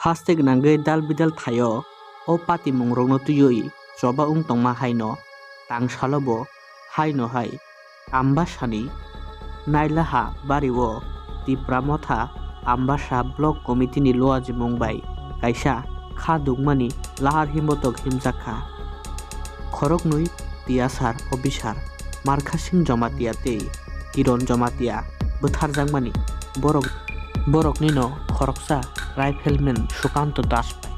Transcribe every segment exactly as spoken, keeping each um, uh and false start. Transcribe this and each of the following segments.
Haste gwnangwi dal bidal thaio o patimungrokno twiwi choba wng tongma haino tang salobo haino hai Ambasani Nailaha bario Tipra Motha Ambasa Block Committee ni luajimung bai kaisa kha dukmani lahar himbotok himjak kha. Khoroknwi T S R officer Markhasing Jomatia tei Kiron Jomatia bwtharjakmani borok, boroknino khoroksa rifleman Sukanto Das bai.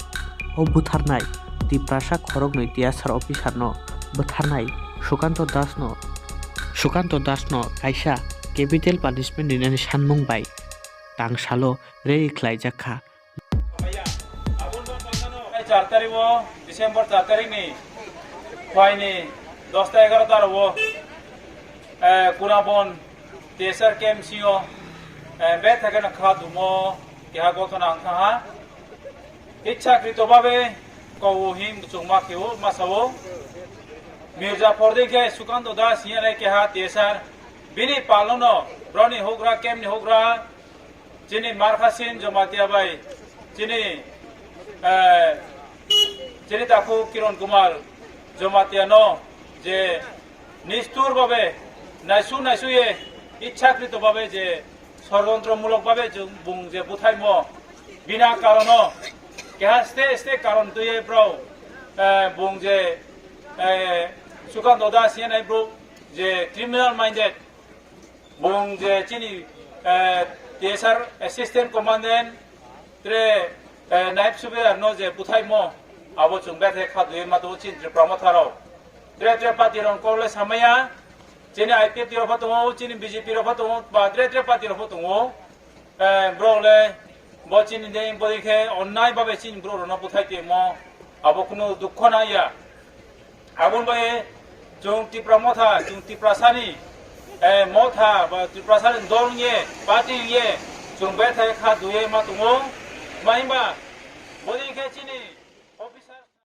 O bwtharnai Tiprasa khoroknwi T S R officer no bwtharnai Sukanto Das no, Sukanto Das no kaisa capital punishment rinani sanmung bai tang salo rally khlaijak kha. Aboni bagwi char tarik o, December char tarik ni phaini dosta egarota ro o, eh, Kunabon T S R K M C o, eh, bethai kheno kha dumo keha gotona wngkha ha. Ichhakrito babe kowo him chwngma kheo masa o. Mirza Pordin khe Sukanto Das hiya nai keha T S R bini palono broni hogra, kemni hogra, chini Markhasin Jomatia bai, chini, eh, chini takhu Kiron Kumar Jomatia no je nistur babe, naisu naisuye, ichhakrito babe je sorjontromulok babe je bung je buthaimo bina karono keha ste ste karon twiye bro, eh, bung je, eh, Sukanto Das hiya nai bro je criminal minded. Bung je chini, eh, T S R Assistant Commandant, tre, eh, Naib Subedar no je buthaimo, abo chwng bethai kha duye ma tongo chini Tripura Motha rok. Tre tre party rok kok le samaya, chini I P F T rok pho tongo, chini B J P rok pho tongo, ba tre tre party rok pho tongo. Eh, bro le bo chini dei bodi khe onnai babe chini bro rok no buthai temo, abo kunu dukho naiya. Aboni bai chwng Tipra Motha, chwng Tiprasani, eh, Motha ba Tiprasani dol wngye, party wngye, chwng bethai kha duye ma tongo. Ma himba, boni khe chini